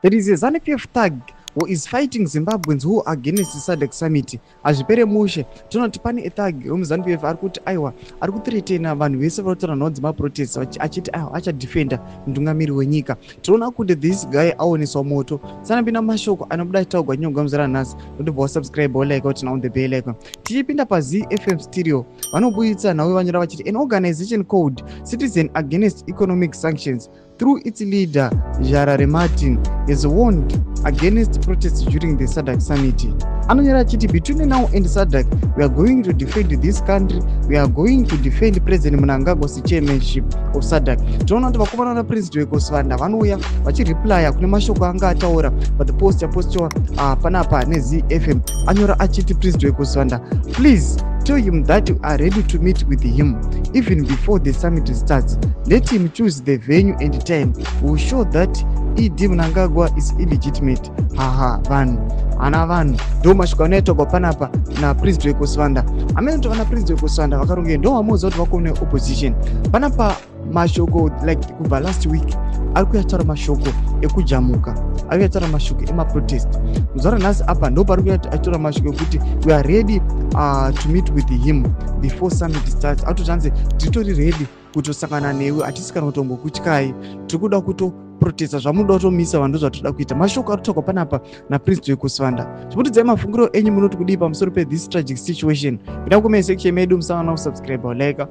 There is a ZANU-PF thug who is fighting Zimbabweans who are against the SADC summit. Hazvipere mushe. Tinoti pane a thug wemuZANU-PF ari kuti aiwa, ari kuthreatena vanhu vese vari kutora nhau dzemaprotest, achiti aiwa, achadefenda mutungamiri wenyika. Tinoona kuti this guy aoneswa moto. Sanapinda mashoko anobuda achitaurwa nyongwa muzara nhasi. Ndobva wasubscribe, wolike, turn on the bell icon. Tichipinda paZFM Stereo, vanobuditsa nhau vanyora vachiti an organization called Citizen Against Economic Sanctions, through its leader Jarare Martin, has warned against protests during the SADC summit. Anonyora achiti, "Between now and SADC, we are going to defend this country. We are going to defend President Mnangagwa's chairmanship of SADC." Tinoona kuti vakomana naPresident wekosvanda vanouya vachireplya kune mashoko anga ataura pa the post yapostiwa panapa neZFM. Anyora achiti President wekosvanda, "Please tell him that we are ready to meet with him even before the summit starts. Let him choose the venue and time. We will show that ED Mnangagwa is illegitimate." Haha, vanhu ana vanhu, ndo mashoko anoitagwa panapa naPresident wekosvanda. Amene kuti vana President wekosvanda vakarongei, ndo vamuudza kuti vakone opposition panapa. Mashoko like kubva last week ari kuyataura mashoko ekujamuka, ari kuyataura mashoko emaprotest. Muzuva ranhasi apa ndo pari kuyataura mashoko ekuti we are ready to meet with him before summit starts. Atoti hanzi titori ready kutosangana newe, hatisi kana kutombokutyai, tiri kuda kutoprotesta zvamunoda kutomisa vanhu, ndozvatoda kuita. Mashoko ari kutaurwa panapa naPresident wekosvanda. Chibudidzai mafungiro enyu, munoti kudii pamusoro pethis tragic situation? Kuda comment section medu, musangana kusubscribe, like.